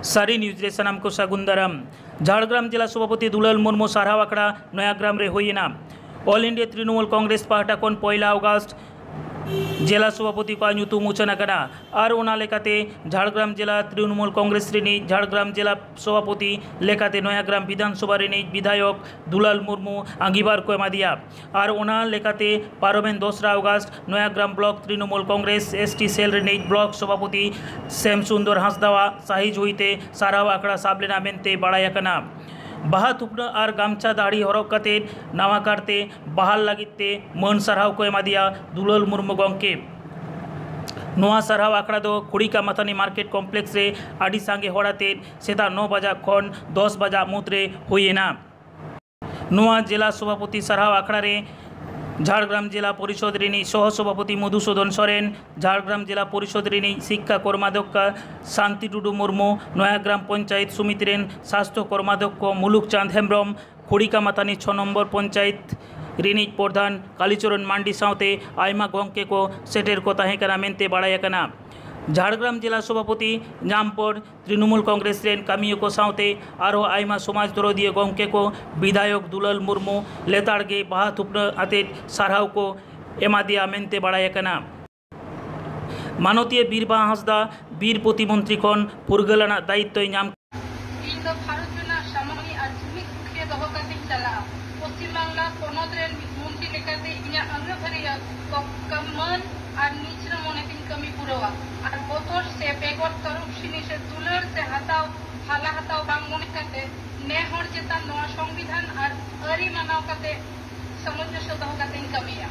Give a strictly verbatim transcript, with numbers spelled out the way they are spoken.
ᱥᱟᱹᱨᱤ ᱱᱤᱭᱩᱡᱽ ᱨᱮ ᱥᱟᱱᱟᱢ ᱠᱚ ᱥᱟᱹᱜᱩᱱ ᱫᱟᱨᱟᱢ᱾ ᱡᱷᱟᱲᱜᱨᱟᱢ ᱡᱮᱞᱟ ᱥᱚᱵᱷᱟᱯᱚᱛᱤ ᱫᱩᱞᱟᱞ ᱢᱩᱨᱢᱩ ᱥᱟᱨᱦᱟᱣ ᱟᱠᱷᱲᱟ ᱱᱚᱭᱟᱜᱨᱟᱢ ᱨᱮ ᱦᱩᱭᱮᱱᱟ᱾ ᱚᱞ ᱤᱱᱰᱤᱭᱟ ᱛᱨᱤᱱᱢᱩᱞ ᱠᱚᱝᱜᱨᱮᱥ ᱯᱟᱦᱴᱟ ᱠᱷᱚᱱ ᱯᱚᱭᱞᱟ ᱚᱜᱟᱥᱴ ᱡᱮᱞᱟ ᱥᱚᱵᱷᱟᱯᱚᱛᱤ ᱠᱚᱣᱟᱜ ᱧᱩᱛᱩᱢ ᱩᱪᱷᱟᱹᱱ ᱟᱠᱟᱱᱟ᱾ ᱟᱨ ᱚᱱᱟ ᱞᱮᱠᱟᱛᱮ ᱡᱷᱟᱲᱜᱨᱟᱢ ᱡᱮᱞᱟ ᱛᱨᱤᱱᱢᱩᱞ ᱠᱚᱝᱜᱨᱮᱥ ᱨᱤᱱᱤᱡ ᱡᱷᱟᱲᱜᱨᱟᱢ ᱡᱮᱞᱟ ᱥᱚᱵᱷᱟᱯᱚᱛᱤ ᱞᱮᱠᱟᱛᱮ ᱱᱚᱭᱟᱜᱨᱟᱢ ᱵᱤᱫᱷᱟᱱ ᱥᱚᱵᱷᱟ ᱨᱤᱱᱤᱡ ᱵᱤᱫᱷᱟᱭᱚᱠ ᱫᱩᱞᱟᱞ ᱢᱩᱨᱢᱩ ᱟᱸᱜᱤᱵᱷᱟᱨ ᱠᱚ ᱮᱢᱟᱫᱮᱭᱟ᱾ ᱟᱨ ᱚᱱᱟ ᱞᱮᱠᱟᱛᱮ ᱯᱟᱨᱚᱢᱮᱱ ᱫᱚᱥᱨᱟ August Nayagram block Trinamool Congress S T cell ᱨᱤᱱᱤᱡ ᱵᱞᱚᱠ ᱥᱚᱵᱷᱟᱯᱚᱛᱤ ᱥᱮᱢ ᱥᱩᱱᱫᱚᱨ ᱦᱟᱸᱥᱫᱟᱣᱟᱜ ᱥᱟᱹᱦᱤ ᱡᱩᱦᱤᱛᱮ ᱥᱟᱨᱦᱟᱣ ᱟᱠᱷᱲᱟ ᱥᱟᱵ ᱞᱮᱱᱟ ᱢᱮᱱᱛᱮ ᱵᱟᱲᱟᱭ ᱟᱠᱟᱱᱟ᱾ ᱵᱟᱦᱟ ᱛᱷᱩᱯᱱᱟᱹ ᱟᱨ ᱜᱟᱢᱪᱷᱟ ᱫᱟᱲᱦᱤ ᱦᱚᱨᱚᱜ ᱠᱟᱛᱮ ᱱᱟᱣᱟ ᱠᱟᱨᱛᱮ ᱵᱟᱦᱟᱞ ᱞᱟᱹᱜᱤᱫ ᱛᱮ ᱢᱟᱹᱱ ᱥᱟᱨᱦᱟᱣ ᱠᱚ ᱮᱢᱟᱫᱮᱭᱟ ᱫᱩᱞᱟᱞ ᱢᱩᱨᱢᱩ ᱜᱚᱢᱠᱮ᱾ ᱱᱚᱣᱟ ᱥᱟᱨᱦᱟᱣ ᱟᱠᱷᱲᱟ ᱫᱚ ᱠᱷᱩᱲᱤᱠᱟ ᱢᱟᱛᱷᱟᱱᱤ ᱢᱟᱨᱠᱮᱴ ᱠᱚᱢᱯᱞᱮᱠᱥ ᱨᱮ ᱟᱹᱰᱤ ᱥᱟᱸᱜᱮ ᱦᱚᱲ ᱟᱛᱮ ᱥᱮᱛᱟᱜ ᱱᱚ ᱵᱟᱡᱟᱜ ᱠᱷᱚᱱ ᱫᱚᱥ ᱵᱟᱡᱟᱜ ᱢᱩᱫᱽᱨᱮ ᱦᱩᱭ ᱮᱱᱟ᱾ ᱱᱚᱣᱟ ᱡᱮᱞᱟ ᱥᱚᱵᱷᱟᱯᱚᱛᱤ ᱥᱟᱨᱦᱟᱣ ᱟᱠᱷᱲᱟ ᱨᱮ ᱡᱷᱟᱲᱜᱨᱟᱢ ᱡᱮᱞᱟ ᱯᱚᱨᱤᱥᱚᱫᱽ ᱨᱤᱱᱤᱡ ᱥᱚᱦᱚ ᱥᱚᱵᱷᱟᱯᱚᱛᱤ ᱢᱚᱫᱷᱩᱥᱩᱫᱚᱱ ᱥᱚᱨᱮᱱ, ᱡᱷᱟᱲᱜᱨᱟᱢ ᱡᱮᱞᱟ ᱯᱚᱨᱤᱥᱚᱫᱽ ᱨᱤᱱᱤᱡ ᱥᱤᱠᱠᱷᱟ ᱠᱚᱨᱢᱟᱫᱷᱚᱠᱠᱷᱟ ᱥᱟᱱᱛᱤ ᱴᱩᱰᱩ ᱢᱩᱨᱢᱩ, ᱱᱚᱭᱟᱜᱨᱟᱢ ᱯᱚᱧᱪᱟᱭᱮᱛ ᱥᱚᱢᱤᱛᱤ ᱨᱮᱱ ᱥᱟᱥᱛᱷᱚ ᱠᱚᱨᱢᱟᱫᱷᱚᱠᱠᱷᱚ ᱢᱩᱞᱩᱠ ᱪᱟᱸᱫᱽ ᱦᱮᱢᱵᱨᱚᱢ, ᱠᱷᱩᱲᱤᱠᱟ ᱢᱟᱛᱷᱟᱱᱤ ᱪᱷᱚ ᱱᱚᱢᱵᱚᱨ ᱯᱚᱧᱪᱟᱭᱮᱛ ᱨᱤᱱᱤᱡ ᱯᱨᱚᱫᱷᱟᱱ ᱠᱟᱞᱤᱪᱚᱨᱚᱱ ᱢᱟᱱᱰᱤ ᱥᱟᱶᱛᱮ ᱟᱭᱢᱟ ᱜᱚᱢᱠᱮ ᱠᱚ ᱥᱮᱴᱮᱨ ᱠᱚ ᱛᱟᱦᱮᱸ ᱠᱟᱱᱟ ᱢᱮᱱᱛᱮ ᱵᱟᱲᱟᱭ ᱟᱠᱟᱱᱟ᱾ ᱡᱷᱟᱲᱜᱨᱟᱢ ᱡᱮᱞᱟ ᱥᱚᱵᱷᱟᱯᱚᱛᱤ ᱧᱟᱢ ᱯᱚᱨ ᱛᱨᱤᱱᱢᱩᱞ ᱠᱚᱝᱜᱨᱮᱥ ᱨᱮᱱ ᱠᱟᱹᱢᱤᱭᱟᱹ ᱠᱚ ᱥᱟᱶᱛᱮ ᱟᱨᱦᱚᱸ ᱟᱭᱢᱟ ᱥᱚᱢᱟᱡᱽ ᱫᱚᱨᱚᱫᱤᱭᱟᱹ ᱜᱚᱢᱠᱮ ᱠᱚ ᱵᱤᱫᱷᱟᱭᱚᱠ ᱫᱩᱞᱟᱞ ᱢᱩᱨᱢᱩ ᱞᱮᱛᱟᱲ ᱜᱮ ᱵᱟᱦᱟ ᱛᱷᱩᱯᱱᱟᱹ ᱟᱛᱮᱫ ᱥᱟᱨᱦᱟᱣ ᱠᱚ ᱮᱢᱟᱫᱮᱭᱟ ᱢᱮᱱᱛᱮ ᱵᱟᱲᱟᱭ ᱟᱠᱟᱱᱟ᱾ ᱢᱟᱱᱚᱛᱤᱭᱟᱹ ᱵᱤᱨᱵᱟᱦᱟ ᱦᱟᱸᱥᱫᱟ ᱵᱤᱨ ᱯᱨᱚᱛᱤᱢᱚᱱᱛᱨᱤ ᱠᱷᱚᱱ ᱯᱷᱩᱨᱜᱟᱹᱞ ᱟᱱᱟᱜ ᱫᱟᱭᱤᱛᱛᱚᱭ ᱧᱟᱢ ᱤᱧ ᱫᱚ ᱵᱷᱟᱨᱚᱛ ᱨᱮᱱᱟᱜ ᱥᱟᱢᱟᱝᱤ ᱟᱨ ᱡᱩᱢᱤᱫ ᱨᱩᱠᱷᱤᱭᱟᱹ ᱫᱚᱦᱚ ᱠᱟᱛᱮᱧ ᱪᱟᱞᱟᱜᱼᱟ᱾ ᱯᱚᱥᱪᱤᱢ ᱵᱟᱝᱞᱟ ᱯᱚᱱᱚᱛ ᱨᱮᱱ ᱢᱤᱫ ᱢᱚᱱᱛᱨᱤ ᱞᱮᱠᱟᱛᱮ ᱤᱧᱟᱹᱜ ᱟᱹᱜᱟᱹᱵᱷᱟᱹᱨᱤᱭᱟᱹ ᱠᱚ ᱢᱟᱹᱱ ᱟᱨ ᱱᱤᱪᱷᱨᱟᱹ ᱢᱚᱱᱮ ᱛᱤᱧ ᱠᱟᱹᱢᱤ ᱯᱩᱨᱟᱹᱣᱟ᱾ ᱟᱨ ᱵᱚᱛᱚᱨ ᱥᱮ ᱵᱮᱜᱚᱨ ᱛᱚᱨᱚᱯ ᱥᱤᱱᱤ ᱥᱮ ᱫᱩᱞᱟᱹᱲ ᱥᱮ ᱦᱟᱛᱟᱣ, ᱦᱟᱞᱟ ᱦᱟᱛᱟᱣ ᱵᱟᱝ ᱢᱚᱱᱮ ᱠᱟᱛᱮ ᱱᱮ ᱦᱚᱲ ᱪᱮᱛᱟᱱ ᱱᱚᱣᱟ ᱥᱚᱝᱵᱤᱫᱷᱟᱱ ᱟᱨ ᱟᱹᱨᱤ ᱢᱟᱱᱟᱣ ᱠᱟᱛᱮ ᱥᱟᱢᱚᱧᱡᱚᱥᱥᱚ ᱫᱚᱦᱚ ᱠᱟᱛᱮᱧ ᱠᱟᱹᱢᱤᱭᱟ᱾